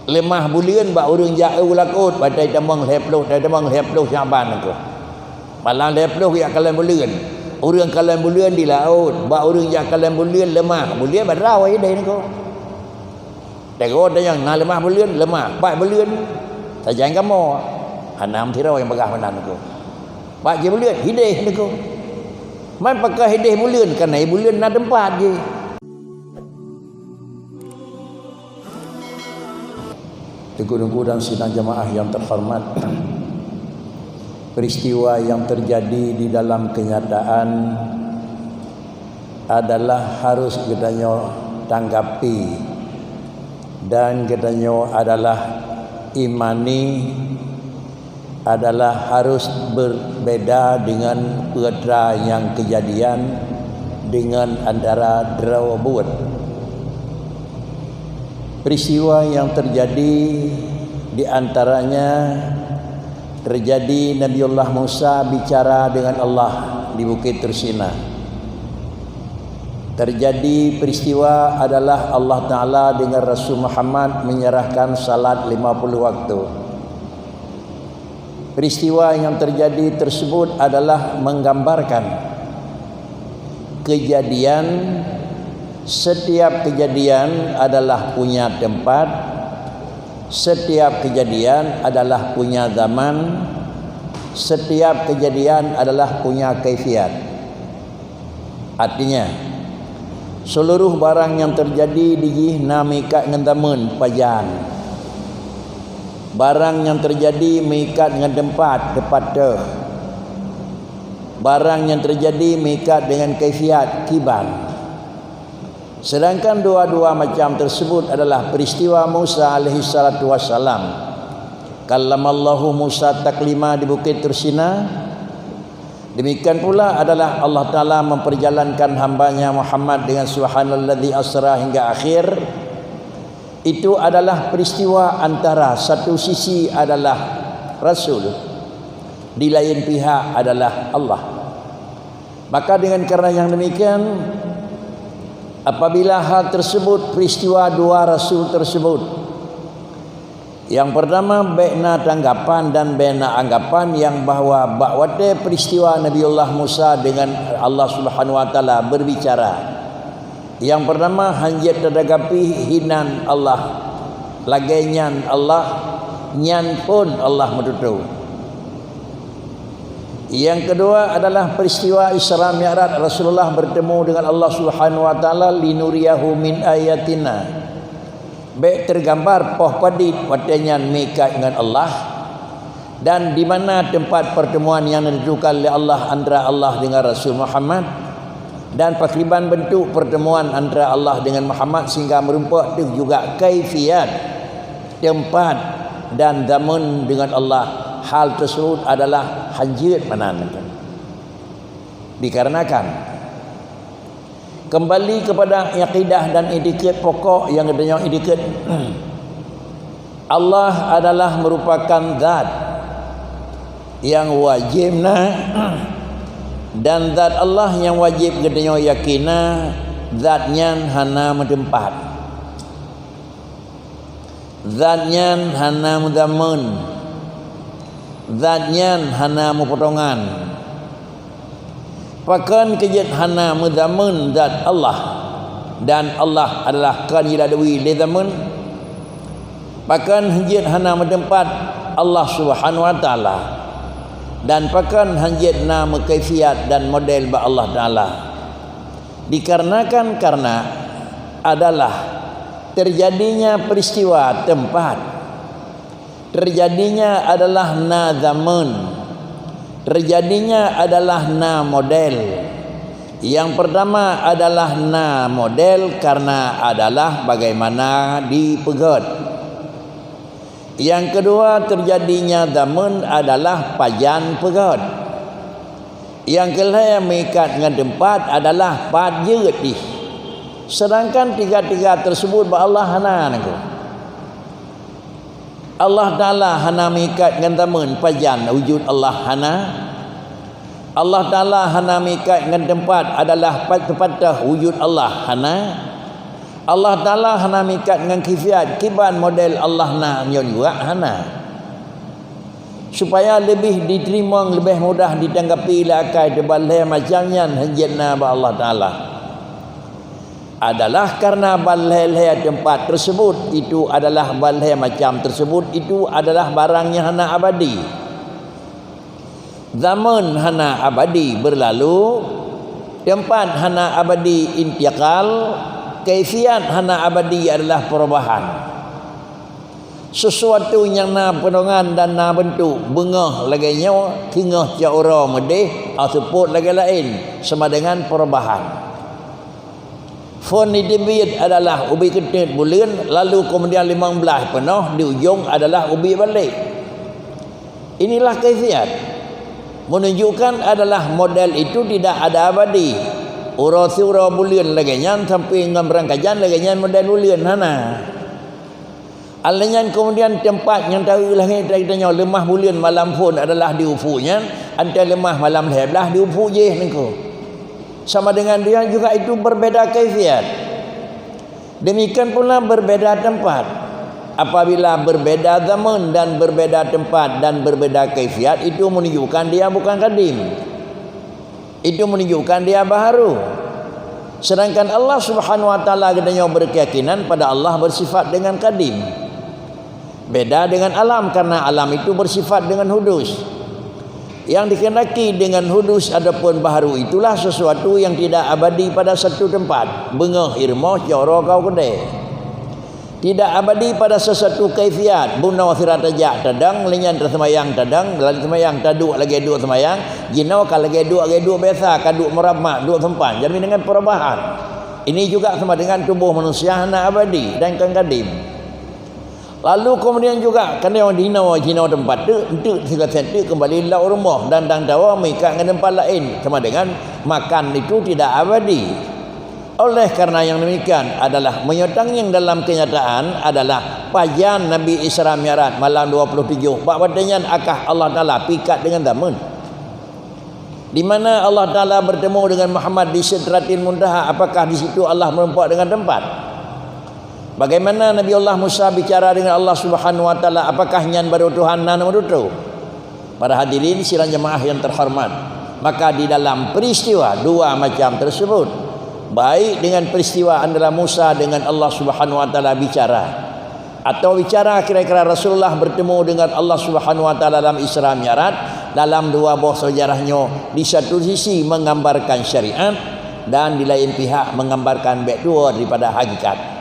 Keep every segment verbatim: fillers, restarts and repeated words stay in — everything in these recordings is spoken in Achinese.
Leumah buleuen bak ureuëng jak u laôt, bak tai tamong lhée ploh, tai tamong lhée ploh Syaban nangko. Malam lhée ploh jak kalon buleuen. Ureuëng kalon buleuen di laôt, bak ureuëng jak kalon buleuen leumah. Buleuen bak droe ideh nangko. Teungoh tanyong na leumah buleuen, leumah. Pat buleuen, sajan kamoe. Hana meusidroe nyang peugah meunan nangko. Pat jih buleuen, ideh nangko. Man pakon ideh buleuen, kareuna buleuen na teumpat jih. Teungku-teungku dan sidang jamaah yang terhormat, peristiwa yang terjadi di dalam kenyataan adalah harus geutanyoe tanggapi dan geutanyoe adalah imani adalah harus berbeda dengan peue atra nyang keujadian dengan antara droe buet. Peristiwa yang terjadi di antaranya terjadi Nabiullah Musa bicara dengan Allah di Bukit Tursina. Terjadi peristiwa adalah Allah Ta'ala dengan Rasul Muhammad menyerahkan salat lima puluh waktu. Peristiwa yang terjadi tersebut adalah menggambarkan kejadian, setiap kejadian adalah punya tempat, setiap kejadian adalah punya zaman, setiap kejadian adalah punya kaifiat. Artinya, seluruh barang nyang teujadi di jih na meuikat ngon zaman pajan. Barang nyang teujadi meuikat ngon teumpat, teumpat teuh. Barang nyang teujadi meuikat dengan kaifiat, kiban. Sedangkan dua-dua macam tersebut adalah peristiwa Musa alaihi salatu wassalam. Kallamallahu Musa taklima di Bukit Tursina. Demikian pula adalah Allah Ta'ala memperjalankan hambanya Muhammad dengan subhanalladzi asra hingga akhir. Itu adalah peristiwa antara satu sisi adalah Rasul, di lain pihak adalah Allah. Maka dengan karena yang demikian, apabila hal tersebut, peristiwa dua Rasul tersebut, yang pertama, bék na tanggapan dan bék na anggapan yang bahwa bak watée peristiwa Nabiullah Musa dengan Allah Subhanahu Wa Taala berbicara, yang pertama, hanjeuet tadagapi hinan Allah, lagée nyan Allah, nyan phon Allah meututoe. Yang kedua adalah peristiwa Isra Mi'raj Rasulullah bertemu dengan Allah Subhanahu Wa Taala, linuriyahu min ayatina. Bék teugambar poh padit watée nyan meuikat ngon Allah, dan di mana teumpat pertemuan nyang ditentukan lé Allah antara Allah dengan Rasul Muhammad, dan pakriban bentuk pertemuan antara Allah dengan Muhammad sehingga meurumpok teuh juga kaifiat, teumpat, dan zaman dengan Allah. Hal tersebut adalah hanjeuet meunan. Dikarenakan Kembali kepada akidah dan itikad pokok nyang geutanyoe itikad, Allah adalah merupakan zat nyang wajéb na, dan zat Allah nyang wajéb geutanyoe yakin na, zat nyan hana meuteumpat. Zat nyan hana meuzameun. Zat nyan hana meupotongan. Pakon keu jeuet hana meuzameun zat Allah, dan Allah adalah kon jiladui lé zameun? Pakon jeuet hana meuteumpat Allah Subhanahu wa Taala, dan pakon hanjeuet na meukaifiat dan model bak Allah Taala? Dikarenakan karena adalah terjadinya peristiwa tempat, terjadinya adalah na zaman, terjadinya adalah na model. Yang pertama adalah na model karena adalah bagaimana dipeugét. Nyang keudua, teujadinya zaman adalah pajan peugét. Nyang keulhée, meuikat ngon teumpat adalah pat jeuet jih. Sedangkan tiga-tiga tersebut bak Allah hana nangko. Allah Taala hana meuikat ngon zaman, pajan wujud Allah hana. Allah Taala hana meuikat ngon teumpat adalah pat-, teupatah wujud Allah hana. Allah Taala hana meuikat ngon kaifiat kiban model Allah na nyoe juga hana. Supaya leubeh diteurimong, leubeh mudah ditanggapi lé akai teuh ban lhée macam nyan hanjeuet na bak Allah Taala. Adalah karena ban lhée-lhée teumpat teusebut itu adalah ban lhée macam teusebut itu adalah barang nyang hana abadi. Zaman hana abadi beurlalu, teumpat hana abadi intikal, kaifiat hana abadi adalah peurubahan. Sesuatu nyang na peudongan dan na beuntuk, beungoh lagée nyoe, teungoh cot uroe meudeh, seupôt lagée laén, sama dengan peurubahan. Phon jiteubiet adalah ubit keuteuet buleuen, lalu keumudian limong blaih peunoh di ujong adalah ubit balek. Inilah kaifiat. Menunjukkan adalah model itu tidak ada abadi. Uroe siuroe buleuen lagée nyan sampoe ngon beurangkajan lagée nyan model buleuen hana. Alheuh nyan keumudian teumpat nyang taeu lagée geutanyoe leumah buleuen malam phon adalah di upuek nyan, antai leumah malam lhée blaih di upuek jih nengku. Sama dengan dia juga itu berbeda kaifiat. Demikian pula berbeda tempat. Apabila berbeda zaman dan berbeda tempat dan berbeda kaifiat, itu menunjukkan dia bukan kadim. Itu menunjukkan dia baharu. Sedangkan Allah Subhanahu wa Taala geutanyoe berkeyakinan pada Allah bersifat dengan kadim. Beda dengan alam, karena alam itu bersifat dengan hudus. Yang dikehendaki dengan hudus ataupun baharu itulah sesuatu yang tidak abadi pada satu tempat, beungoh irmoh coro kau keudée. Tidak abadi pada sesuatu kaifiat, bunoe sira tajak tadong, lé nyan taseumayang tadong, lam seumayang taduek lagée duek seumayang, jinoe ka lagée duek, lagée duek biasa, ka duek muramak, duek seumpan, jadi dengan perubahan. Ini juga sama dengan tubuh manusia hana abadi dan kon kadim. Lalu kemudian juga keunoe jinoe, jinoe teumpat teuk, enteuk sigoe teuk keumbali lam rumoh dan dang tawa meuikat ngon teumpat laén, sama dengan makan itu tidak abadi. Oleh karena yang demikian adalah meunyoe tangieng dalam kenyataan adalah pajan Nabi Isra Mi'raj malam dua puluh tujoh, bak watée nyan akah Allah Taala pikat dengan zaman. Di mana Allah Taala bertemu dengan Muhammad di Sidratil Muntaha, apakah di situ Allah meureumpok dengan tempat? Bagaimana Nabi Allah Musa bicara dengan Allah Subhanahu wa Taala, apakah nyan baru Tuhan na meureutoe? Para hadirin sidang jamaah yang terhormat, maka di dalam peristiwa dua macam tersebut, baik dengan peristiwa antara Musa dengan Allah Subhanahu wa Taala bicara, atau bicara kira-kira Rasulullah bertemu dengan Allah Subhanahu wa Taala dalam Isra Mi'raj, dalam dua boh sejarah nyoe, di satu sisi menggambarkan syariat dan di lain pihak menggambarkan bek dua daripada hakikat.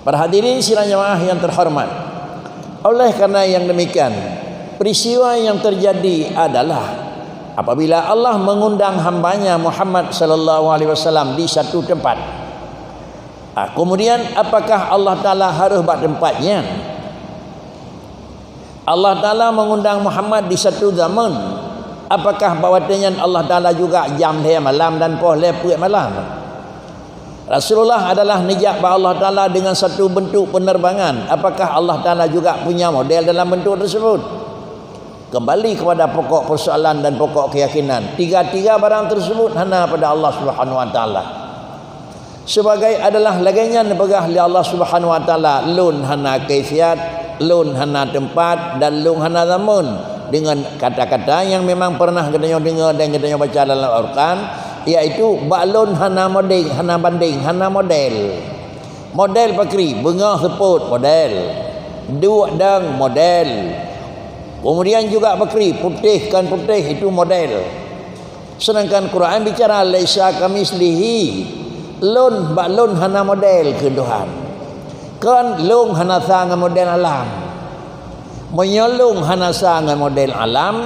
Para hadirin sidang jamaah yang terhormat, oleh karena yang demikian, peristiwa yang terjadi adalah apabila Allah mengundang hambanya Muhammad sallallahu alaihi wasallam di satu tempat. Ah, kemudian apakah Allah Taala harus bak tempat nyan? Allah Taala mengundang Muhammad di satu zaman. Apakah bak watée nyan Allah Taala juga jam lhée malam dan poh lhée peuet malam? Rasulullah adalah neujak bak Allah Taala dengan satu bentuk penerbangan. Apakah Allah Taala juga punya model dalam bentuk tersebut? Kembali kepada pokok persoalan dan pokok keyakinan, tiga-tiga barang tersebut hana pada Allah Subhanahu wa Taala. Sebagai adalah lagée nyan neupeugah lé Allah Subhanahu wa Taala, "Lôn hana kaifiat, Lôn hana teumpat, dan Lôn hana zaman." Dengan kata-kata yang memang pernah geutanyoe deungoe dan geutanyoe baca dalam Al-Qur'an, yaitu, "Bak Lôn hana modeng, hana bandeng, hana model." Model pakri, beungoh seupôt model, duek dong model. Kemudian juga pakri, putéh kon putéh itu model. Sedangkan Quran bicara, "Laisa kamitslihi." Lôn, bak Lôn hana model keu Tuhan. Kon Lôn hana sa ngon model alam. Meunyoe Lôn hana sa ngon model alam,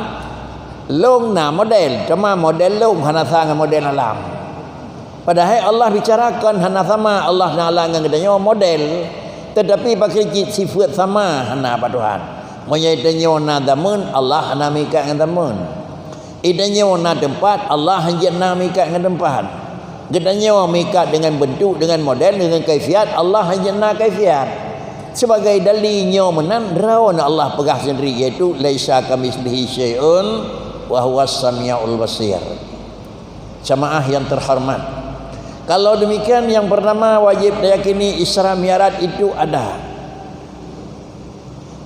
Lôn na model, teuma model Lôn hana sa ngon model alam. Padahai Allah bicara kon hana sama Allah Taala ngon geutanyoe model, tetapi pakri cit sifeuet sama hana bak Tuhan. Meunyoe tanyoe na zaman, Allah hana meuikat ngon zaman. Geutanyoe na teumpat, Allah hanjeuet na meuikat ngon teumpat. Geutanyoe meuikat dengan bentuk, dengan model, dengan kaifiat, Allah hanjeuet na kaifiat. Sebagai dali nyoe meunan, droeneuh Allah peugah sendiri, yaitu, "Laisa kamitslihi syai'un wa huwas samiul basir." Jamaah yang terhormat, Kalau demikian, yang pertama wajib diyakini Isra Mi'raj itu ada.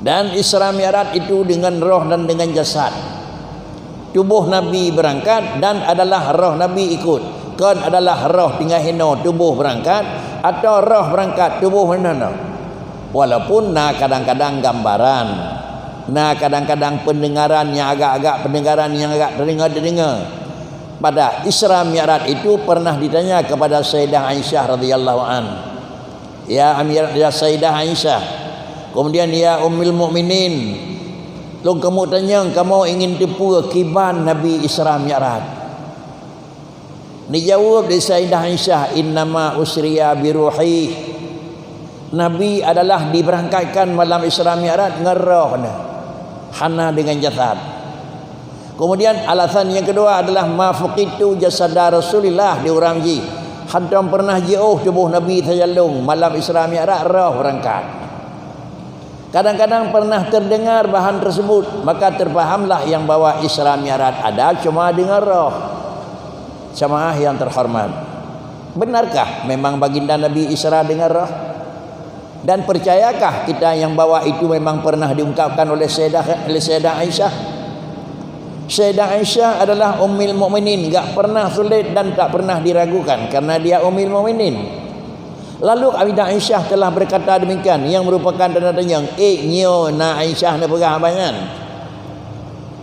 Dan Isra Mi'raj itu dengan roh dan dengan jasad. Tuboh Nabi beurangkat dan adalah roh Nabi ikot. Kon adalah roh tinggai hinoe tuboh beurangkat, atawa roh beurangkat tuboh hinoe. Walaupun na kadang-kadang gambaran, na kadang-kadang peundengaran nyang agak-agak, peundengaran nyang agak teudeungoe-teudeungoe. Pada Isra Mi'raj itu pernah ditanya kepada Sayyidah Aisyah radhiyallahu an, "Ya Amir, ya Sayyidah Aisyah, kemudian ya Ummul Mukminin, lôn kamoe tanyong, kamoe ingin teupeue kiban Nabi Isra Mi'raj." Dijaweueb lé Sayyidah Aisyah, "Innama usriya bi ruhi." Nabi adalah diberangkatkan malam Isra Mi'raj ngon roh na, hana dengan jasad. Kemudian alasan yang kedua adalah, "Ma fuqidtu jasada Rasulillah," di ureueng jih, "hantom pernah jiôh tuboh Nabi sajan lôn malam Isra Mi'raj, roh beurangkat." Kadang-kadang pernah terdengar bahan tersebut, maka terpahamlah yang bahwa Isra Mi'raj ada cuma dengan roh. Jamaah yang terhormat, benarkah memang Baginda Nabi Isra dengan roh? Dan percayakah kita yang bahwa itu memang pernah diungkapkan oleh Sayyidah, oleh Sayyidah Aisyah? Sayyidah Aisyah adalah Ummul Mukminin, gak pernah sulit dan tak pernah diragukan karena dia Ummul Mukminin. Lalu Sayyidah Aisyah telah berkata demikian, yang merupakan tanda tanyong, eh, nyoe na Aisyah neupeugah haba nyan.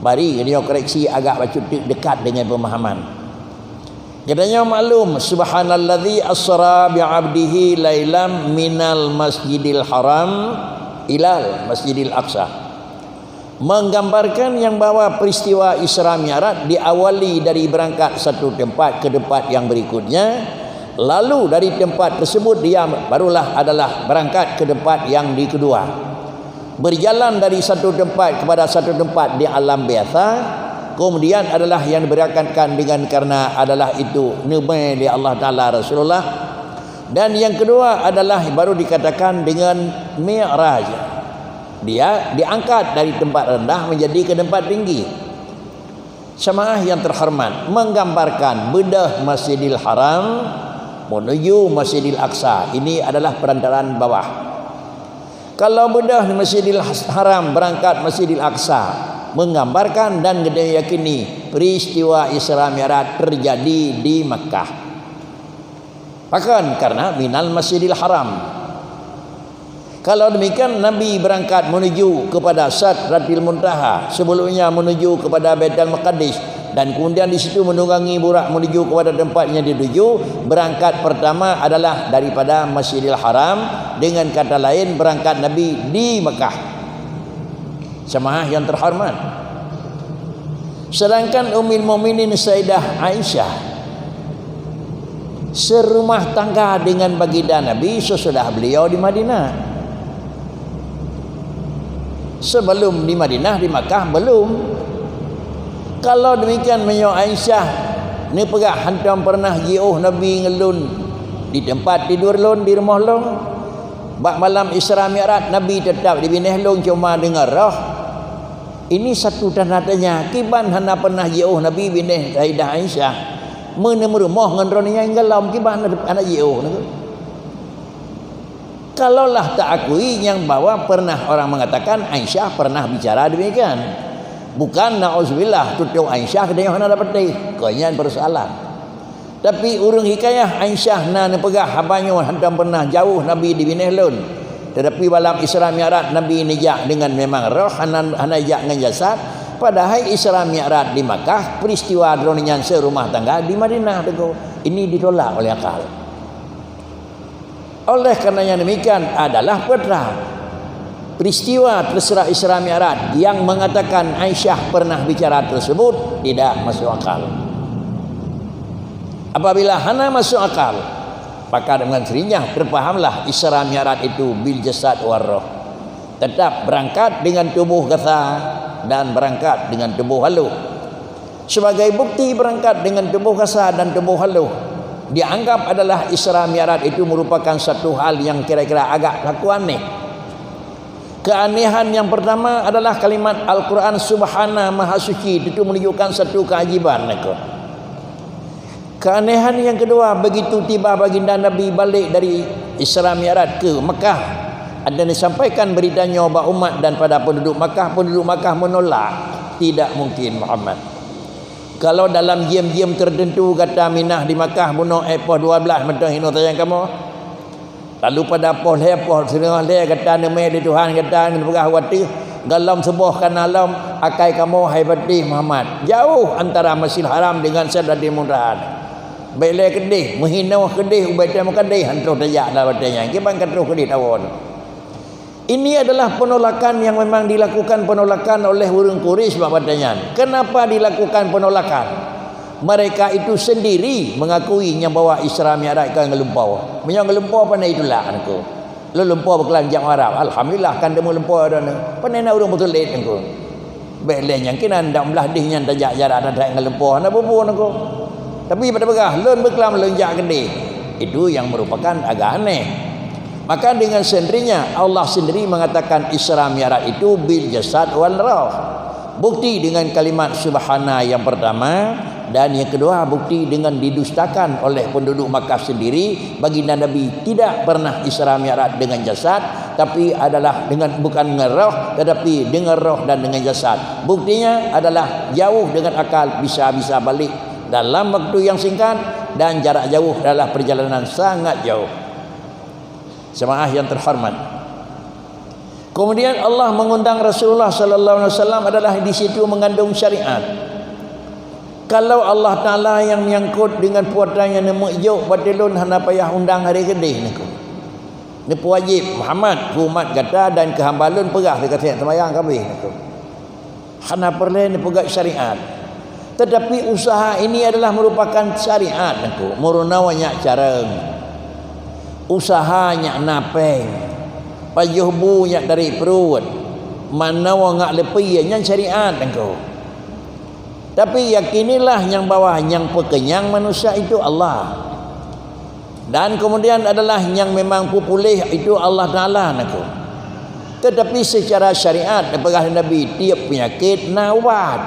Bari geutanyoe koreksi agak bacut teuk dekat dengan pemahaman. Geutanyoe maklum, "Subhanalladzi asra bi 'abdihi lailam minal masjidil haram ilal masjidil aqsa." Menggambarkan yang bahwa peristiwa Isra Mi'raj diawali dari berangkat satu tempat ke tempat yang berikutnya, lalu dari tempat tersebut dia barulah adalah berangkat ke tempat yang di kedua. Berjalan dari satu tempat kepada satu tempat di alam biasa, kemudian adalah yang diberangkatkan dengan karena adalah itu neubée lé Allah Taala Rasulullah. Dan yang kedua adalah baru dikatakan dengan mi'raj. Dia diangkat dari tempat rendah menjadi ke tempat tinggi. Jamaah yang terhormat, menggambarkan beudôh Masjidil Haram menuju Masjidil Aqsa. Ini adalah perantaraan bawah. Kalau beudôh Masjidil Haram berangkat Masjidil Aqsa, menggambarkan dan geutanyoe yakini peristiwa Isra Mi'raj terjadi di Makkah. Pakon? Karena minal Masjidil Haram. Kalau demikian, Nabi berangkat menuju kepada Sidratil Muntaha, sebelumnya menuju kepada Baitul Maqdis, dan kemudian di situ menunggangi burak menuju kepada tempat yang dituju, berangkat pertama adalah daripada Masjidil Haram, dengan kata lain, berangkat Nabi di Mekah. Jamaah yang terhormat, sedangkan Ummul Mukminin Sayyidah Aisyah serumah tangga dengan baginda Nabi sesudah beliau di Madinah. Sebelum di Madinah, di Makkah, belum. Kalau demikian, meunyoe Aisyah neupeugah, "Hantom pernah jiôh Nabi ngon lôn di tempat tidur lôn di rumoh lôn, bak malam Isra Mi'raj Nabi teutap dibinéh lôn cuma deungon roh." Ini satu tanda tanya, kiban hana pernah jiôh Nabi binéh Sayyidah Aisyah? Meuneumeureumoh ngon droeneuh nyang golom, kiban hana jiôh Nabi? Kalaulah taakui nyang bahwa pernah orang mengatakan Aisyah pernah bicara demikian. Bukan, na'udzubillah, tutoe Aisyah geutanyoe hana dapat deh. Kon nyan persoalan. Tapi ureuëng hikayah Aisyah na neupeugah haba nyoe hantom pernah jauh Nabi dibinéh lôn. Tetapi malam Isra Mi'raj Nabi neujak dengan memang roh, hana, hana jak ngon jasad. Padahai Isra Mi'raj di Makkah, peristiwa droeneuh nyan seurumah tangga di Madinah, teungku. Ini ditolak oleh akal. Oleh karenanya demikian adalah peue teuma peristiwa terserah Isra Mi'raj yang mengatakan Aisyah pernah bicara tersebut tidak masuk akal. Apabila hana masuk akal, maka dengan sendirinya terpahamlah Isra Mi'raj itu bil jasad war roh. Tetap berangkat dengan tubuh gasa dan berangkat dengan tubuh halus. Sebagai bukti berangkat dengan tubuh gasa dan tubuh halus, dianggap adalah Isra Mi'raj itu merupakan satu hal yang kira-kira agak laku aneh. Keanehan yang pertama adalah kalimat Al-Quran Subhana, Maha Suci, itu menunjukkan satu keajaiban mereka. Keanehan yang kedua, begitu tiba baginda Nabi balik dari Isra Mi'raj ke Mekah, dan disampaikan berita nyoe bak umat dan pada penduduk Makkah, penduduk Makkah menolak, "Tidak mungkin, Muhammad. Kalau dalam jam-jam tertentu gata minah di Makkah bunoe éh poh dua belas mantong hinoe sayang kamoe, lalu pada poh lhée poh singoh lhée gata neumé lé Tuhan gata neupeugah watée gohlom suboh kana lom akai kamoe hai patéh Muhammad, jauh antara Masjidil Haram dengan Sidratil Muntaha. Bék lé keudeh, meuhinoe keudeh ubé teuh meukadeh han troh tajak lam watée nyan, kiban ka troh keudeh tawon." Ini adalah penolakan yang memang dilakukan penolakan oleh ureuëng Quraisy bak watée nyan. Kenapa dilakukan penolakan? Mereka itu sendiri mengakui nyang bahwa Isra Mi'raj ka ngeulumpoe. Meunyoe ngeulumpoe, pane itulak nangko. Lôn lumpoe beukeulayan jak Arab. Alhamdulillah, kan deungoe lumpoe droeneuh. Pane na ureuëng beuteulet nangko. Bék lé nyang keunan dak meulah dih nyan tajak jarak that-that ngeulumpoe hana bubu nangko. Tapi pada peugah lôn beuklam lôn jak keudeh. Itu yang merupakan agak aneh. Maka dengan sendirinya Allah sendiri mengatakan Isra Mi'raj itu bil jasad wal roh. Bukti dengan kalimat subhana yang pertama, dan yang kedua bukti dengan didustakan oleh penduduk Makkah sendiri, baginda Nabi tidak pernah Isra Mi'raj dengan jasad, tapi adalah dengan, bukan dengan roh, tetapi dengan roh dan dengan jasad. Buktinya adalah jauh dengan akal, bisa-bisa balik dalam waktu yang singkat dan jarak jauh adalah perjalanan sangat jauh. Jemaah yang terhormat. Kemudian Allah mengundang Rasulullah sallallahu alaihi wasallam adalah di situ mengandung syariat. Kalau Allah Taala yang menyangkut dengan puasa nyang neumeujok bak ulôn hana payah undang hari keudeh nangko. Neupeuwajéb Muhammad keu umat gata dan keu hamba lôn peugah teuka seumayang ka habéh nangko. Hana peureulée neupeugah syariat. Tetapi usaha ini adalah merupakan syariat nangko. Meurunoe nyak carông. Usaha nyak na péng. Pajoh bu nyak dari pruet. Manoe nyak leupie nyan syariat nangko. Tapi yakinilah nyang bahwa nyang peukenyang manusia itu Allah. Dan kemudian adalah nyang memang peupuléh itu Allah Taala nangko. Tetapi secara syariat neupeugah lé Nabi tiep peunyakét na ubat.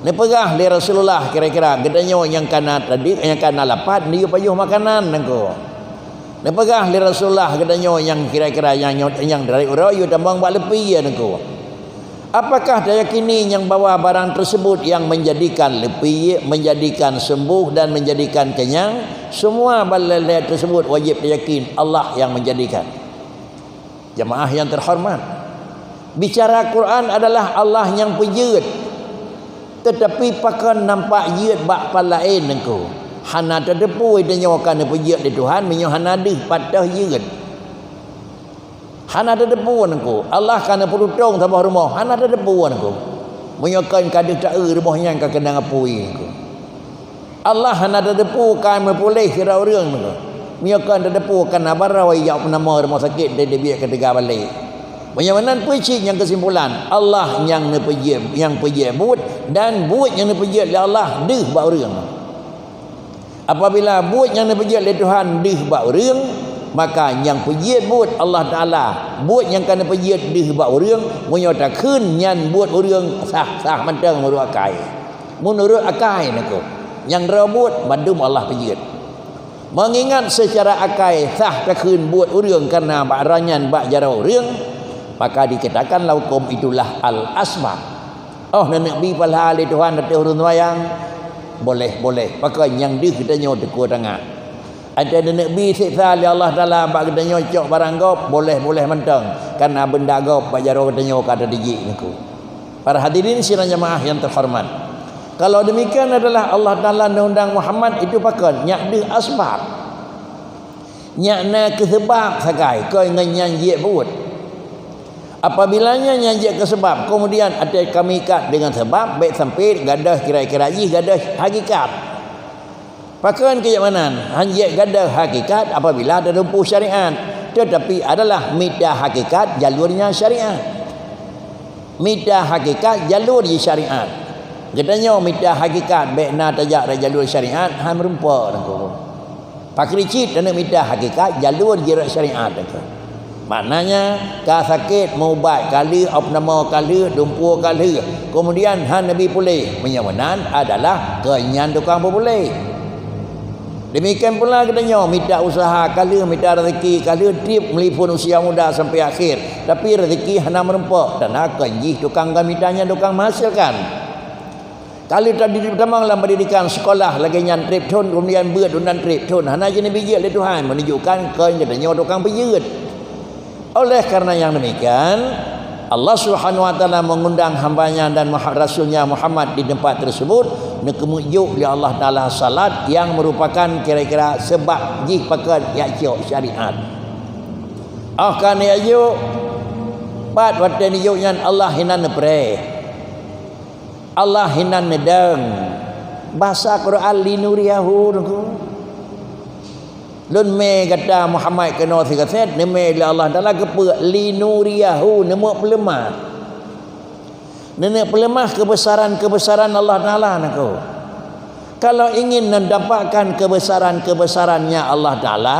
Neupeugah lé Rasulullah kira-kira geutanyoe nyang kana tadi nyang kana lapat neuyue pajoh makanan nangko. Neupeugah lé Rasulullah geutanyoe nyang kira-kira nyang nyot nyang dari uroe yue tamong bak leupie nangko. Apakah tayakini nyang bahwa barang tersebut yang menjadikan leupie, menjadikan sembuh dan menjadikan kenyang? Semua balai tersebut wajib tayakin Allah yang menjadikan. Jemaah yang terhormat, bicara Quran adalah Allah nyang peujeuet. Tetapi pakon nampak jeuet bak pat laén nangko? Hana tateupeue tanyoe ka neupeujeuet lé Tuhan meunyoe hana deuh pat toh jeuet. Hana tateupeue nangko. Allah ka neupeututong saboh rumoh, hana tateupeue nangko. Meunyoe kon ka deuh taeu rumoh nyan ka keunong apui nangko. Allah hana tateupeue ka meupuléh sidroe ureuëng nangko. Meunyoe kon tateupeue ka na barô ijak peunamoe rumoh sakét dan dibiet keuteuga balek. Meunyoe meunan peue cit nyang keusimpulan, Allah nyang neupeujeuet, nyang peujeuet buet dan buet nyang neupeujeuet lé Allah deuh bak ureuëng. Apabila buet nyang neupeujeuet lé Tuhan deuh bak ureuëng, maka nyang peujeuet buet Allah Taala, buet nyang ka neupeujeuet deuh bak ureuëng, meunyoe takheun nyan buet ureuëng sah-sah mantong meunurot akai. Meunurot akai nangko, nyang droe buet mandum Allah peujeuet. Mengingat secara akai sah takheun buet ureuëng karena bak ranyan bak jaroe ureuëng, maka dikatakanlah hukum itulah al-asbab. Oh, neuneuk bi pahala lé Tuhan ateueh ureuëng seumayang? Boleh-boleh. Pakon nyang deuh geutanyoe teukue tangan. Ateueh neuneuk bi seksa lé Allah Taala bak geutanyoe cok barang gob? Boleh-boleh mantong. Karena beunda gob bak jaroe geutanyoe ka teujijik nangko. Para hadirin sidang jamaah yang terhormat. Kalau demikian adalah Allah Taala neuundang Muhammad itu pakon? Nyak deuh asbab. Nyak na keusabab sagai kon ngon nyan jeuet buet. Apabila nyan nyang jeuet keusabab, kemudian ateueh kami ikat dengan sabab, bék sampai gadôh kira-kira jih gadôh hakikat. Pakon keu jak meunan? Han jeuet gadôh hakikat apabila teutumpu syariat, tetapi adalah mita hakikat jalurnya syariat. Mita hakikat jalur jih syariat. Geutanyoe mita hakikat bék na tajak rot jalur syariat, han meurumpok nangko. Pakri cit taneuk mita hakikat jalur jih rot syariat nangko. Maknanya, ka sakét meuubat ka lheueh, opnamo ka lheueh, dumpu ka lheueh, kemudian han neubi puléh. Meunyoe meunan adalah keu nyan tukang peupuléh. Demikian pula geutanyoe mita useuha ka lheueh, mita raseuki ka lheueh, treb mulai phon usia muda sampai akhé, tapi raseuki hana meurumpok, dan akan jih tukang ka mita nyan tukang meuhasilkan. Ka lheueh tadi tamong lam pendidikan sekolah lagée nyan treb thon, kemudian beuet dan treb thon, hana jeuet neubijeuet lé Tuhan, menunjukkan kon geutanyoe tukang peujeuet. Oleh karena yang demikian, Allah Subhanahu wa Taala mengundang hamba-Nya dan Muha-, Rasul-Nya Muhammad di tempat tersebut, neukeumeujok lé Allah Taala salat yang merupakan kira-kira sebab jih pakon jak cok syariat. Oh ka neujok, pat watée neujok nyan Allah hinan neupreh. Allah hinan neudong. Basa Quran linuriyahu nungku. Lôn mé gata Muhammad keunoe sigaséh, neumé lé Allah Taala keupeue linuriyahu, neumeupeuleumak. Neumeupeuleumak keubesaran-keubesaran Allah Taala nungku. Kalau ingin mendapatkan kebesaran-kebesarannya Allah Taala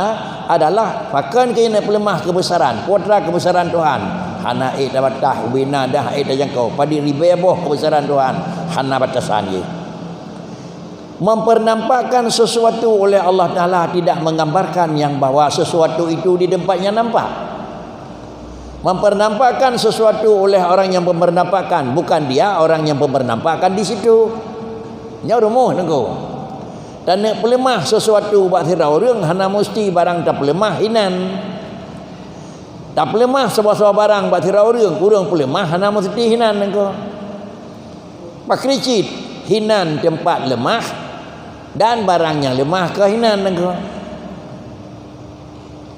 adalah pakon keu neupeuleumah keubesaran, putra keubesaran Tuhan. Hana ék tabatah, ubena dah ék tajangkau, padit ribée boh keubesaran Tuhan, hana batasan jih. Mempernampakkan sesuatu oleh Allah Taala tidak menggambarkan yang bahwa sesuatu itu di tempatnya nampak. Mempernampakkan sesuatu oleh orang yang mempernampakkan, bukan dia orang yang mempernampakkan di situ. Nyoe rumoh nungku. Taneuk peuleumah sesuatu bak sidroe ureuëng hana musti barang tapeuleumah hinan. Tapeuleumah saboh-saboh barang bak sidroe ureuëng, ureuëng peuleumah hana musti hinan nungku. Pakri cit hinan teumpat leumah dan barang nyang leumah keu hinan nungku.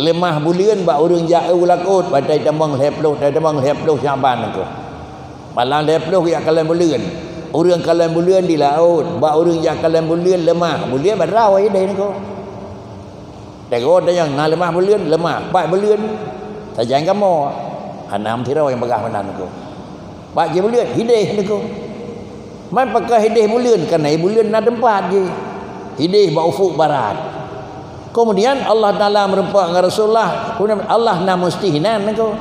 Leumah buleuen bak ureuëng jak eu laôt, watée tamong lhée ploh, watée tamong lhée ploh Syaban nungku. Malam lhée ploh jak kalon buleuen. Ureuëng kalon buleuen di laôt, bak ureuëng jak kalon buleuen leumah. Buleuen bak droe ideh nungku. Teungoh tanyong na leumah buleuen, leumah. Pat buleuen, sajan kamoe. Hana meusidroe nyang peugah meunan nungku. Bak jih buleuen, hideh nungku. Man pakon hideh buleuen, kareuna buleuen na teumpat jih. Hideh bak ufuk barat. Kemudian Allah Taala meureumpok ngon Rasulullah, kemudian Allah na musti hinan nungku.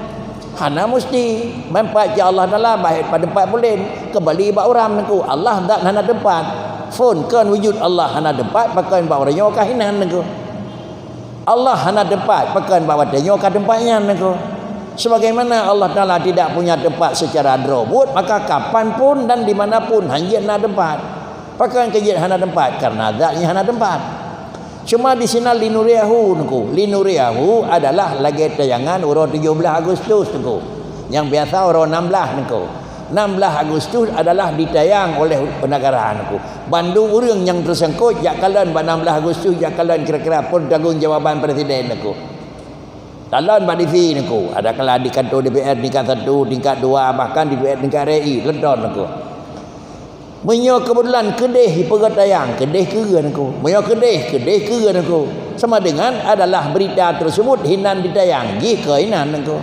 Hana musti. Man pat cit Allah Taala bak teumpat buleuen, keubali bak uram nungku. Allah zat hana teumpat. Phon kon wujud Allah hana teumpat, pakon bak ureuëng nyoe ka hinan nungku. Allah hana teumpat, pakon bak watée nyoe ka teumpat nyan nungku. Sebagaimana Allah Taala tidak punya tempat secara droe buet, maka kapan pun dan di mana pun hanjeuet na teumpat. Pakon keu jeuet hana teumpat? Karena zat-Nya hana teumpat. Cuma di sinan linuriyahu nungku. Linuriyahu adalah lagée tayangan uroe tujoh blaih Agustus nungku. Nyang biasa uroe enam belas nungku. Enam belas Agustus adalah ditayang oleh negara nungku. Bandum ureuëng nyang teusangkot jak kalon bak enam belas Agustus, jak kalon kira-kira peue tanggong jawaban presiden nungku. Talon bak D C nungku, ada kala di kantor D P R tingkat satu, tingkat dua, bahkan di D P R tingkat R I, lon ton nungku. Meunyoe keubeutulan keudeh peugah tayang, keudeh keue nungku. Meunyoe keudeh, keudeh keue nungku. Sama dengan adalah berita tersebut hinan ditayang, jih keu hinan nungku.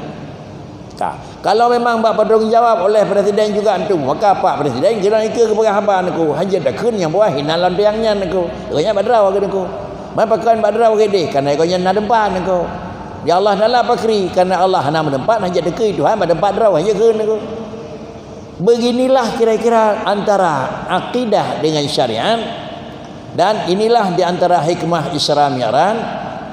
Ka. Kalau memang bak bertanggung jawab oleh presiden juga ntu, maka Pak Presiden keunan ikeue geupeugah haba nungku, hanjeuet takheun nyang buah hinan lam tiang nyan nungku. Gobnyan bak droe geuh nungku. Man pakon bak droe geuh deh, kareuna gobnyan na teumpat nungku. Ya Allah Taala pakri, kareuna Allah hana meuteumpat, hanjeuet takheun Tuhan bak teumpat droe, hanjeuet kheun nungku. Beginilah kira-kira antara akidah dengan syariat. Dan inilah di antara hikmah Isra Mi'raj,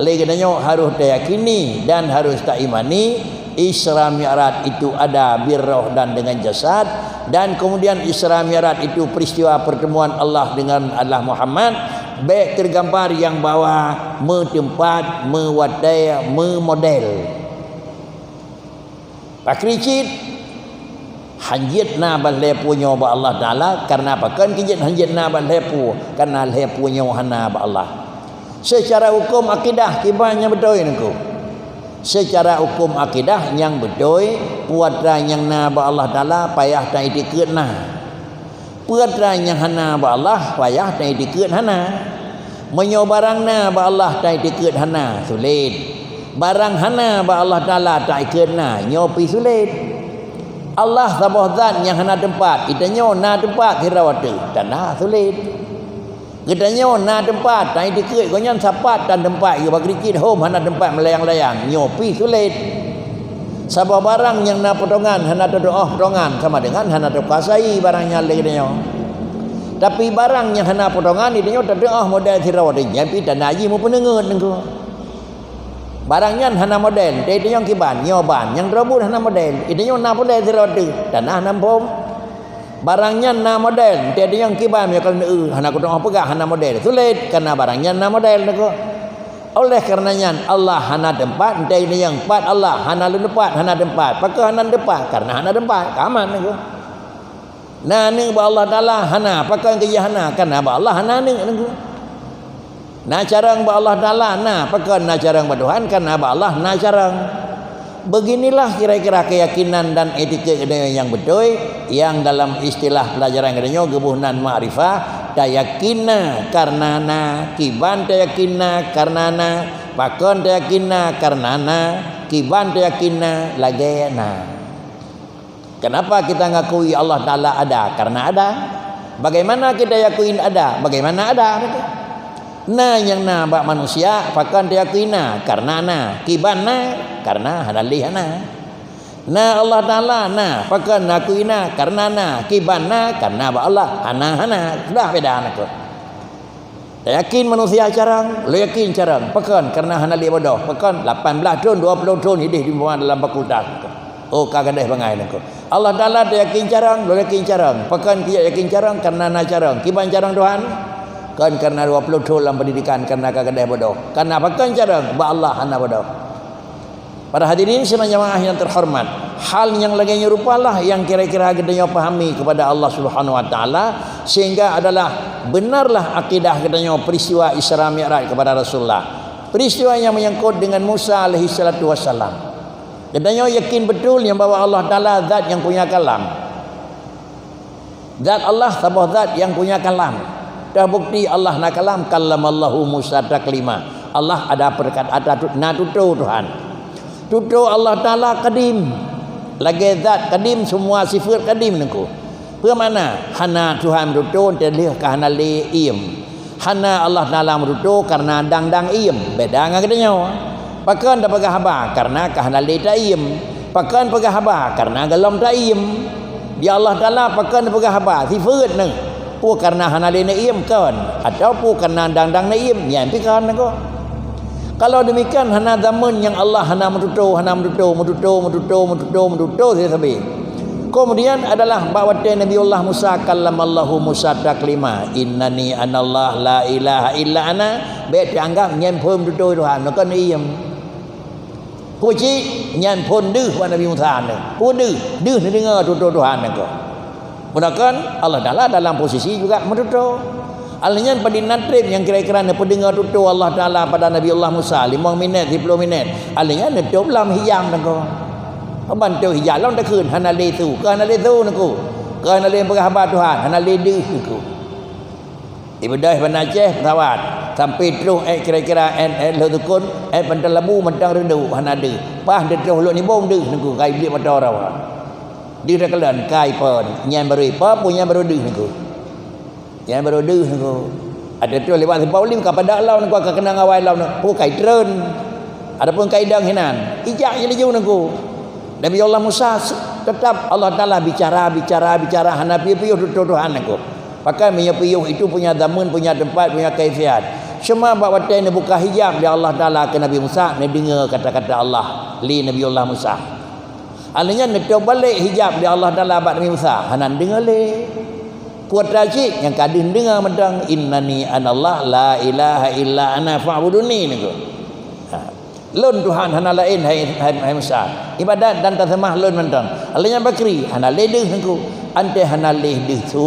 lé geutanyoe harôh tayakini dan harôh taimani Isra Mi'raj itu ada birroh dan dengan jasad, dan kemudian Isra Mi'raj itu peristiwa pertemuan Allah dengan Allah Muhammad, bék teugambar nyang bahwa meuteumpat, meuwatée, meumodel. Pakri cit, hanjeuet na bak lhée peue nyoe bak Allah Taala, kareuna pakon keu jeuet hanjeuet na bak lhée peue, kareuna lhée peue nyoe hana bak Allah. Seucara huköm akidah kiban nyang beutôi nungku. Seucara huköm akidah nyang beutôi, peue atra nyang na bak Allah Taala payah taiktikeuet na. Peue atra nyang hana bak Allah, payah taiktikeuet hana. Meunyoe barang na bak Allah taiktikeuet hana, sulet. Barang hana bak Allah Taala taiktikeuet na, nyoe pih sulet. Allah saboh zat nyang hana teumpat, geutanyoe na teumpat sidroe teuh, tanda sulet. Geutanyoe na teumpat, taiktikeuet gobnyan sapat dan teumpat geuba keurikit hom hana teumpat meulayang-layang, nyoe pih sulet. Saboh barang nyang na potongan hana teutuoh potongan, sama dengan hana teukuasai barang nyan lé geutanyoe. Tapi barang nyang hana potongan, di tanyoe tateu'oh model sidroe teuh, nyan pih tanda jih meupeungeut nangku. Barang nyan hana model, di tanyoe kiban, nyoe ban, nyang droe buet hana model, di tanyoe na model sidroe teuh, tanda hana muphom. Barang nyan na model, di tanyoe kiban, nyoe kalau neu, hana kuteungoh peugah hana model. Sulet, karena barang nyan na model nangku. Oleh karena nyan, Allah hana teumpat, di tanyoe pat Allah, hana lôn teumpat, hana teumpat. Pakon hana teumpat? Karena hana teumpat. Ka aman nangku. Na aneuk bak Allah Taala? Hana. Pakon keujih hana? Karena bak Allah hana aneuk nangku. Na carông bak Allah Taala? Na. Pakon na carông bak Tuhan? Karena bak Allah na carông. Beginilah kira-kira keyakinan dan etikét geutanyoe nyang beutôi, nyang dalam istilah pelajaran geutanyoe geuboh nan makrifah, tayakin na karena na, kiban tayakin na karena na, pakon tayakin na karena na, kiban tayakin na lagée na. Kenapa kita ngakui Allah Taala ada? Karena ada. Bagaimana kita yakin ada? Bagaimana ada? Na nyang na bak manusia, pakon tayakui na? Karena na. Kiban na? Karena hana lé hana. Na Allah Taala na, pakon nakui na? Karena na. Kiban na? Karena bak Allah hana hana. Sudah beda nangku. Yakin manusia carông, lôn yakin carông. Pakon? Karena hana lé bodoh. Pakon? Lapan belas thon, dua puluh thon hideh di dalam fakultas. Oh, ka gadeh bangai nangku. Allah Taala tayakin carông, lôn yakin carông. Pakon keu yakin carông? Karena na carông. Kiban carông Tuhan? Kon karena dua puluh thon lam pendidikan, karena ka gadeh bodoh. Karena pakon carông? Bak Allah hana bodoh. Para hadirin sidang jamaah yang terhormat, hal nyang lagée nyoe rupalah nyang kira-kira geutanyoe pahami kepada Allah Subhanahu wa Taala, sehingga adalah benarlah akidah geutanyoe peristiwa Isra Mi'raj kepada Rasulullah. Peristiwa yang menyangkut dengan Musa alaihi salatu wassalam. Geutanyoe yakin betul nyang bahwa Allah Taala zat nyang punya kalam. Zat Allah saboh zat nyang punya kalam. Teubukti Allah na kalam, kallamallahu Musa taklima. Allah ada perkat-, ada tu-, na tutoe Tuhan. Tutoe Allah Taala kadim. Lagée zat kadim, semua sifat kadim nangku. Peue makna? Hana Tuhan meututoe, teuh lheueh ka hana lé iem. Hana Allah Taala meututoe karena dang-dang iem, beda ngon geutanyoe. Pakon tapeugah haba? Karena ka hana lé taiem. Pakon peugah haba? Karena gohlom taiem. Di Allah Taala pakon peugah haba? Sifeut neuh. Peue karena hana lé neuiem? Kon. Atawa peue karena dang-dang neuiem? Nyan pih kon nangku. Kalau demikian, hana zaman nyang Allah hana meututoe, hana meututoe, meututoe, meututoe, meututoe, meututoe sabe-sabe. Kemudian adalah bak watée Nabiullah Musa, kallamallahu Musa taklima, "Innani anallah la ilaha illa ana," bék teuanggab nyan phon tutoe Tuhan, kon iem. Kucik nyan phon deuh bak Nabi Musa nyan. Peue deuh? Deuh neudeungoe tutoe Tuhan nyan keuh. Meunan kon Allah Taala dalam posisi juga meututoe. Alheuh nyan padum na treb nyang kira-kira neupeudeungoe tutoe Allah Taala pada Nabi Allah Musa, limong minét, siploh minét. Alheuh nyan neutôb lom hijab nangku. Peubantu hijab lom takheun hana lé su, ka hana lé su nangku. Ka hana lé peugah haba Tuhan, hana lé deuh nangku. Ibeudôh banda Aceh pesawat, sampai troh ék kira-kira ék, ék lheueh tukon, ék Pantai Labu mantong reudôk hana deuh. Paih deuh troh lôn nibông deuh nangku, ka ibliek moto rawa. Deuh takalon, kai pon, nyan barô ipo, peue nyan barô deuh nangku. Nyan barô deuh nangku. Ada troh lewat simpang Ulim ka padak lom nangku, ka keunong awai lom nangku, peue kai treun. Adapun kai dang hinan, ijak je laju nangku. Nabi Allah Musa se-, tetap Allah Taala bicara, bicara, bicara, hana piôh-piôh tutoe Tuhan nangku. Pakon meunyoe piôh itu punya zaman, punya tempat, punya kaifiat. Cuma bak watée neubuka hijab lé Allah Taala keu Nabi Musa, neudeungoe kata-kata Allah lé Nabi Allah Musa. Alheuh nyan neutôb balek hijab lé Allah Taala bak Nabi Musa, hana neudeungoe lé. Kuat cit nyang ka deuh neudeungoe mantong, "Innani anallah la ilaha illa ana fa'buduni," nangku. Ha. "Lôn Tuhan, hana laén, hai, hai, hai Musa. Ibadat dan taseumah lôn mantong." Alheuh nyan bakri, hana lé deuh nangku. Antée hana lé deuh su,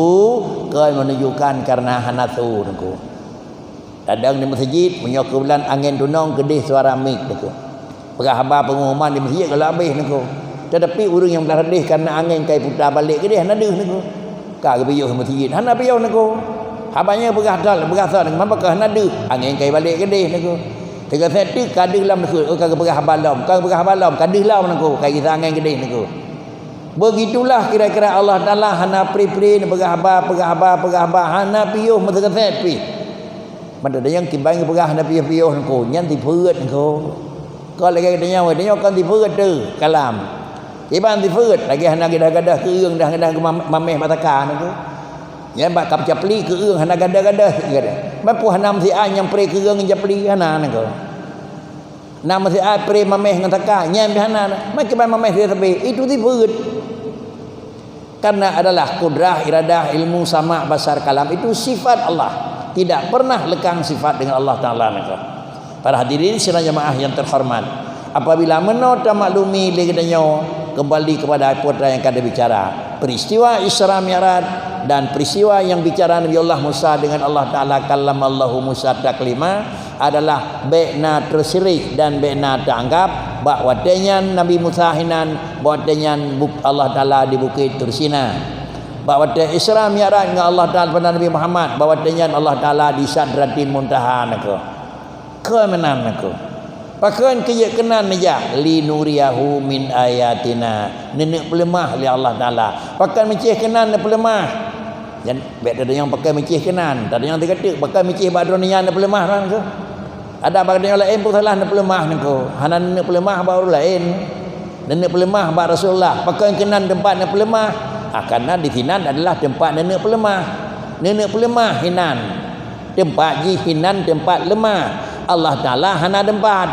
kon meununjukkan karena hana su nangku. Kadang di meuseujid, meunyoe keu bulan angén tunong, keudeh suara mik nangku. Peugah haba peungumuman di meuseujid gohlom habéh nangku. Tetapi ureuëng nyang blah keudeh karena angén kai puta balek keudeh hana deuh nangku. Ka geupiôh meuseujid, hana piôh nangku. Haba nyoe peugah dal, peugah sa nangku, maka hana deuh, angén kai balek keudeh nangku. Teugah set teuk ka deuh lom nangku, oh, ka geupeugah haba lom, ka geupeugah haba lom, ka deuh lom nangku, ka gisa angén keudeh nangku. Begitulah kira-kira Allah Taala hana pri-pri neupeugah haba, peugah haba, peugah haba, hana piôh meuteugah set pih. Mantong nyang kiban geupeugah hana piôh-piôh nangku, nyan sifeuet nangku. Kon lagée geutanyoe, geutanyoe kon sifeuet teuh kalam. Kiban sifeuet, lagée hana gadoh-gadoh keueung dah, dah geumam-, mameh bak saka nangku. Nyan bak kap capli keu ureueng hana gadoh-gadoh. Ban peue hana meusiat nyang pre keu ureueng ngon capli, hana nangko. Na meusiat pre mamèh ngon saka, nyan pih hana. Meukiban mamèh sabe-sabe, itu sifeut. Karena adalah kudrah, iradah, ilmu, sama', basar, kalam, itu sifat Allah. Tidak pernah lekang sifat dengan Allah Taala nangko. Para hadirin sidang jamaah yang terhormat, apabila meunoe tamaklumi lé geutanyoe, kembali kepada peue nyang ka dibicara, peristiwa Isra Mi'raj dan peristiwa yang bicara Nabi Allah Musa dengan Allah Taala, kallamallahu Musa taklima, adalah bèk na teusirih dan bèk na teuanggap bak watèe nyan Nabi Musa hinan, bak watèe nyan bu-, Allah Taala di Bukét Tursina. Bak watèe Isra Mi'raj ngon Allah Taala, pada Nabi Muhammad, bak watèe nyan Allah Taala di Sidratil Muntaha nangko. Keu meunan nangko. Pakon keu jeuet keunan neujak, linuriyahu min ayatina. Neuneuk peuleumah lé Allah Taala. Pakon meucéh keunan neupeuleumah. Jan bèk teudeungoe pakon meucéh keunan, teudeungoe teugateuk pakon meucéh bak droeneuh nyan neupeuleumah nangko. Adak bak droeneuh laén pun salah neupeuleumah nangko. Hana neuneuk peuleumah bak ureueng laén. Neuneuk peuleumah bak Rasulullah. Pakon keunan teumpat neupeuleumah? Ah, karena di sinan adalah teumpat neuneuk peuleumah. Neuneuk peuleumah hinan. Teumpat jih hinan teumpat leumah. Allah Taala hana teumpat.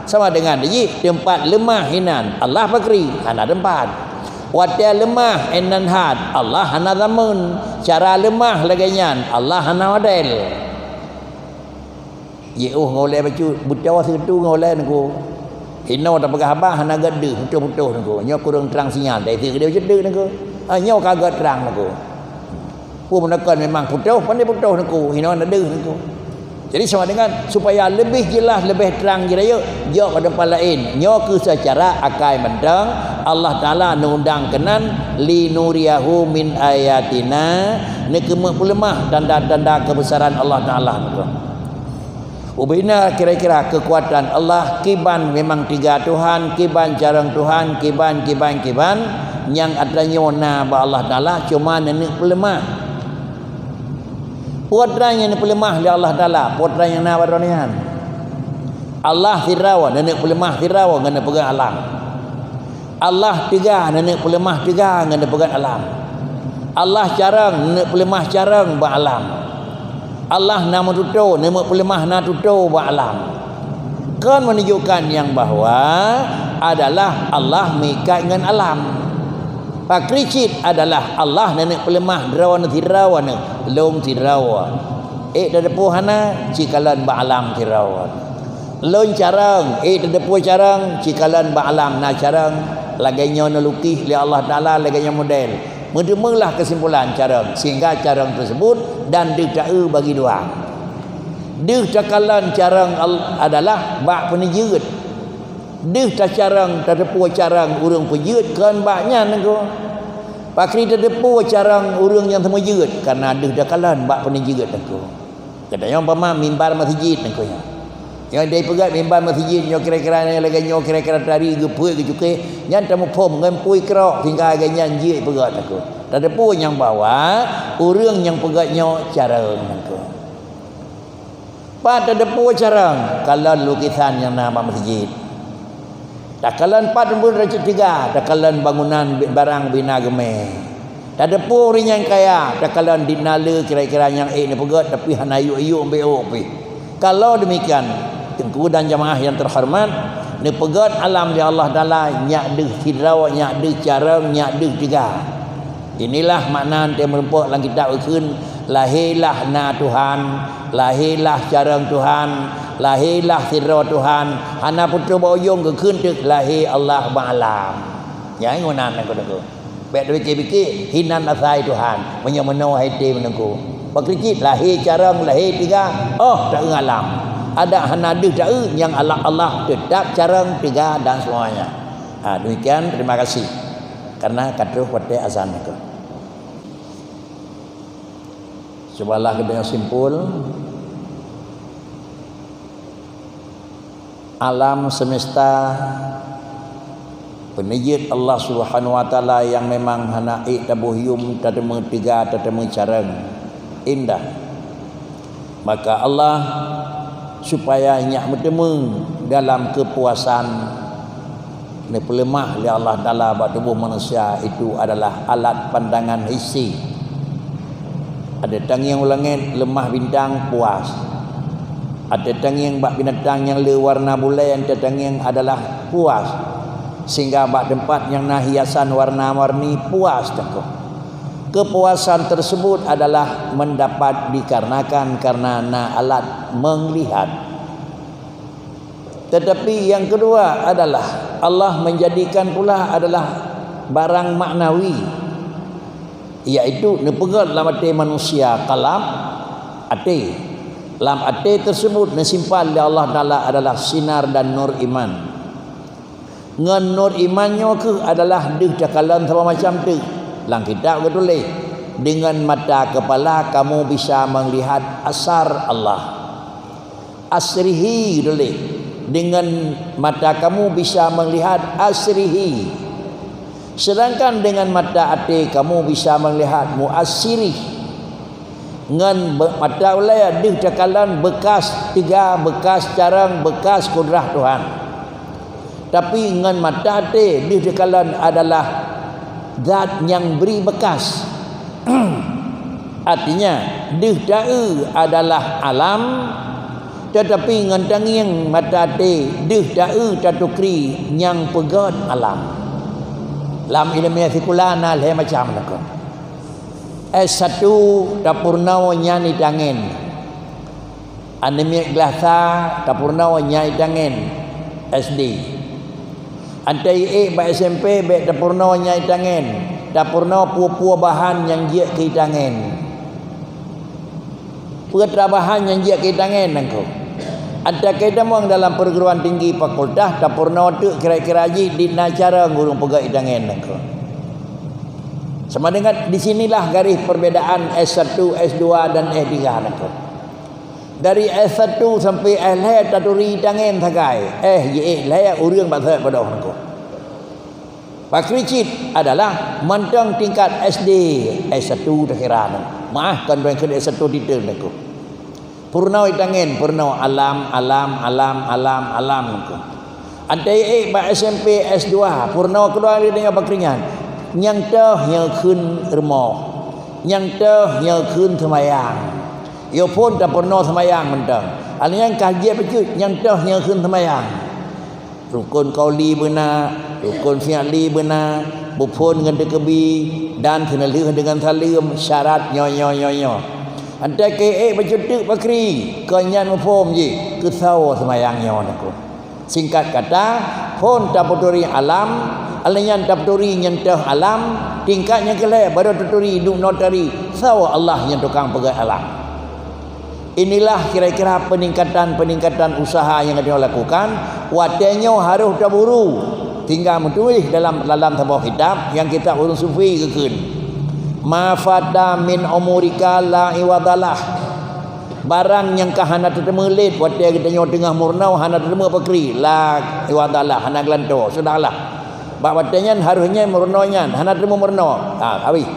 Sama dengan jih teumpat leumah hinan. Allah pakri hana teumpat. Watèe leumah inan that, Allah hana zameun. Cara leumah lagèe nyan, Allah hana model. Jiôh ngon ulèe bacut, beutoe situ ngon ulèe nangko. Inoe tapeugah haba hana gèt deuh, putôh-putôh nangko. Nyoe kureueng trang sinyal, dari situ geude bacut deuh nangko. Ah, nyoe ka gèt trang nangko. Peue meunakon memang putôh, pandai putôh nangko. Inoe na deuh nangko. Jadi sama dengan supaya leubeh jeulaih, leubeh trang jirayeuk, jok bak teumpat laén. Nyoe keuh seucara akai mantong, Allah Taala neuundang keunan, linuriyahu min ayatina, neukeumeuk peuleumah tanda-tanda keubeusaran Allah Taala nangko. Ubena kira-kira keukuatan Allah, kiban memang tiga Tuhan, kiban carông Tuhan, kiban, kiban, kiban, nyang atra nyoe na bak Allah Taala, cuma neuneuk peuleumah. Peue atra nyang neupeuleumah lé Allah Taala, peue atra nyang na bak droeneuh nyan. Allah sidroe neuneuk peuleumah sidroe ngon neupeugöt alam. Allah teuga neuneuk peuleumah teuga ngon neupeugöt alam. Allah carông neuneuk peuleumah carông bak alam. Allah na meututoe neuneuk peuleumah na tutoe bak alam. Kon menunjukkan nyang bahwa adalah Allah meuikat ngon alam. Pakri cit adalah Allah neuneuk peuleumah droeneuh sidroe neuh, lôn sidroe. Ék tateupeue hana, cikalon bak alam sidroe. Lôn carông, ék tateupeue carông, cikalon bak alam na carông, lagèe nyoe neulukih lé Allah Taala lagèe nyoe model. Meuteumeulah keusimpulan carông, sehingga carông teusebut dan deuh taeu bagi dua. Deuh takalon carông al-, adalah bak peuneujeuet. Deuh tacarông, tateupeue carông ureueng peujeuet kon bak nyan nangko. Pakri tateupeue carông ureueng nyang teumeujeuet, kareuna deuh takalon bak peuneujeuet nangko. Geutanyoe umpama mimbar meuseujid nangko nyoe. Nyoe dai peugöt mimbar meuseujid nyoe kira-kira nyoe lagèe nyoe kira-kira tari geupeuet geucukée, nyan tamuphom ngon pui keurok sehingga lagèe nyan jeuet peugöt nangko. Tateupeue nyang bahwa ureueng nyang peugöt nyoe carông nangko. Pat tateupeue carông, kalon lukisan nyang na bak meuseujid. Takalon pat peubuet racet tiga, takalon bangunan bi-, barang bina geumé. Tateupeue ureueng nyang kaya, takalon di na le kira-kira nyang ék neupeugöt tapi hana yuk-yuk bék ôk pih. Kalau demikian, teungku dan jamaah yang terhormat, neupeugöt alam lé Allah Taala nyak deuh sidroe, nyak deuh carông, nyak deuh tiga. Inilah makna teumeureumpok lam kitab geukheun, lahé lah na Tuhan, lahé lah carông Tuhan, lahé lah sidroe Tuhan, hana putôh bak ujong geukheun teuk lahé Allah bak alam. Nyang meunan nangko-nangko. Bèk tapike-pike, hinan asai Tuhan, meunyoe meunoe hai té meunangko. Pakri cit lahé carông, lahé tiga, oh, taeu alam. Adak hana deuh taeu nyang Allah, Allah teutap carông, tiga dan semuanya. Ha, demikian, terima kasih. Karena ka troh watèe azan nangko. Cubalah geutanyoe simpul. Alam semesta peuneujeuet Allah Subhanahu wa Taala nyang memang hana ék taboh yum, tateumé tiga, tateumé carông. Indah. Maka Allah supaya nyak meuteumé dalam keupuasan neupeuleumah lé Allah Taala bak tuboh manusia itu adalah alat pandangan hissi. Ada tangieng u langét leumah bintang, puas. Ada tangieng bak binatang nyang le warna bulée, ata tangieng adalah puas. Sehingga bak teumpat nyang na hiasan warna-warni, puas teungku. Kepuasan tersebut adalah mendapat dikarenakan karena na alat melihat. Tetapi yang kedua adalah Allah menjadikan pula adalah barang maknawi, yaitu neupeugét lam até manusia, kalam, até. Lam até tersebut neusimpan lé Allah Taala adalah sinar dan nur iman. Ngon nur iman nyoe kheueh adalah deuh takalon saboh macam teuk. Lam kitab geutuléh, "Dengan mata kepala kamu bisa melihat asar Allah." Asrihi geutuléh, "Dengan mata kamu bisa melihat asrihi." Sedangkan dengan mata até kamu bisa melihat muasirih. Ngon be-, mata ulée deuh takalon beukas teuga, beukas carông, beukas kudrah Tuhan. Tapi ngon mata até deuh takalon adalah zat nyang bri beukas. Artinya, deuh taeu adalah alam, tetapi ngon tangieng mata até deuh taeu tatukri nyang peugét alam. Lam ileumèe sikula na lhèe macam lakoe. S satu tapeurunoe nyan itangen. Aneuk miet glah sa tapeurunoe nyan itangen S D. Antai ék bak S M P bèk tapeurunoe nyan itangen. Tapeurunoe peue-peue bahan nyang jeuet keu itangen. Peue teuma bahan nyang jeuet keu itangen nangko. Antai keu tamong dalam perguruan tinggi fakultas tapeurunoe teuk kira-kira jih di na cara gurèe peugah itangen nangko. Sama dengan di sinilah garis perbedaan S satu, S dua dan S tiga nangko. Dari S satu sampai S lhèe taturi itangen sagai. S jeuet lhèe ureueng bak sép padong nangko. Pakri cit adalah mantong tingkat S D, S satu takira nangko. Maah kon tuan kheun S satu titel nangko. Peurunoe itangen, peurunoe alam, alam, alam, alam, alam nangko. Antai ék bak S M P S dua, peurunoe keudua lé donya pakri nyan. Nyang toh nyang kheun rumoh. Nyang toh nyang kheun seumayang. Yo phon tapeurunoe seumayang mantong. Alèh nyan ka jeuet bacut nyang toh nyang kheun seumayang. Rukon qauli beuna, rukon fi'li beuna, buphon ngon teukeubi, dan seuneulheueh deungon saleuem, syarat nyoe, nyoe, nyoe, nyoe. Antai keu ék bacut teuk pakri, kon nyan muphom jih, keusoe seumayang nyoe nangko. Singkat kata, phon tapeuturi alam, alèh nyan tapeuturi nyang toh alam, tingkat nyang keu lhèe baru taturi duek notari, soe Allah nyang tukang peugöt alam. Inilah kira-kira peningkatan-peningkatan usaha nyang geutanyoe lakukan. Watèe nyoe harôh taburu, tinggai meutuléh dalam, dalam saboh kitab, nyang kitab ureueng sufi geukheun, "Ma fata min umurika la iwadalah." Barang nyang ka hana teuteumé lé watèe geutanyoe teungoh meurunoe, hana teuteumé pakri, la iwadalah, hana geulantoe. Sudahlah. Bak watèe nyan harôh nyan meurunoe nyan, hana teuteumé meurunoe. Ha, habéh.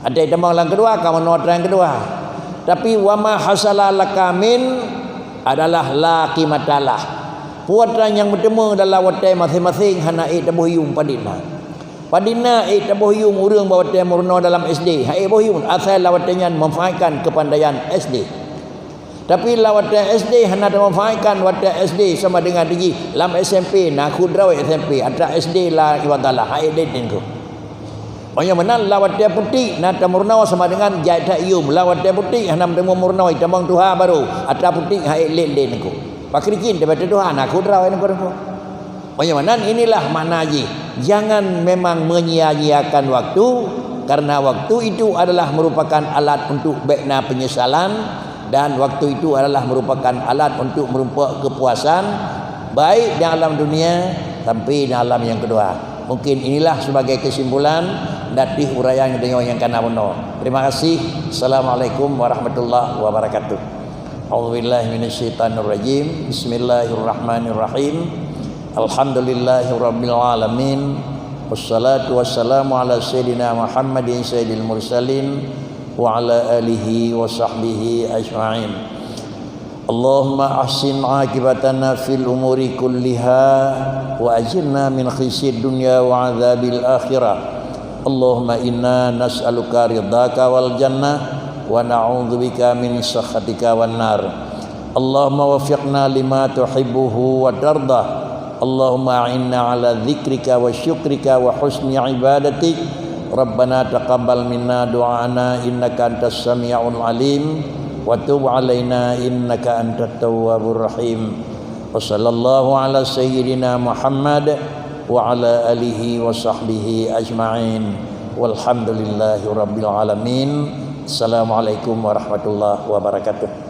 Antai tamong lam keudua, ka meunoe trang keudua. Tapi, "Wa ma hasala laka min adalah la qimatalah." Peue nyang meuteumé dalam watèe maséng-maséng hana ék taboh yuem padit na. Padit na ék taboh yuem ureueng bak watèe meurunoe dalam S D, han ék boh yuem, asai lam watèe nyan memanfaatkan keupandaian S D. Tapi lam watèe S D hana tamanfaatkan watèe S D sama dengan jih lam S M P, na khudrawi S M P, atra S D la iwadalah, han ék lét nangko. Meunyoe meunan lam watèe putéh na tameurunoe sama dengan jai that yuem, lam watèe putéh hana meuteumé meurunoe, tamong tuha barô, atra putéh han ék lét-lét nangko. Pakri cit tabèe tuha na khudrawi nangko-nangko. Meunyoe meunan, inilah makna jih, jangan memang menyia-nyiakan waktu, karena waktu itu adalah merupakan alat untuk bèk na penyesalan, dan waktu itu adalah merupakan alat untuk merumpok kepuasan, baik di alam dunia sampai di alam nyang keudua. Mungkin inilah sebagai kesimpulan dari uraian geutanyoe nyang ka na bunoe. Terima kasih. Assalamualaikum warahmatullahi wabarakatuh. A'udzubillahi minasyaitonirrajim. Bismillahirrahmanirrahim. Alhamdulillahirabbil alamin. Wassalatu wassalamu ala sayyidina Muhammadin sayyidil mursalin wa ala alihi wa sahbihi ajma'in. Allahumma ahsin aqibatana fil umuri kulliha wa ajirna min khizyid dunya wa adzabil akhirah. Allahumma inna nas'aluka ridhaka wal jannah ونعوذ بك من سخطك والنار. اللهم وفقنا لما تحبه وترضى. اللهم أعنا على ذكرك وشكرك وحسن عبادتك. ربنا تقبل منا دعاءنا إنك أنت السميع العليم وتب علينا إنك أنت التواب الرحيم. وصلى الله على سيدنا محمد وعلى آله وصحبه أجمعين. والحمد لله رب العالمين. السلام عليكم ورحمة الله وبركاته.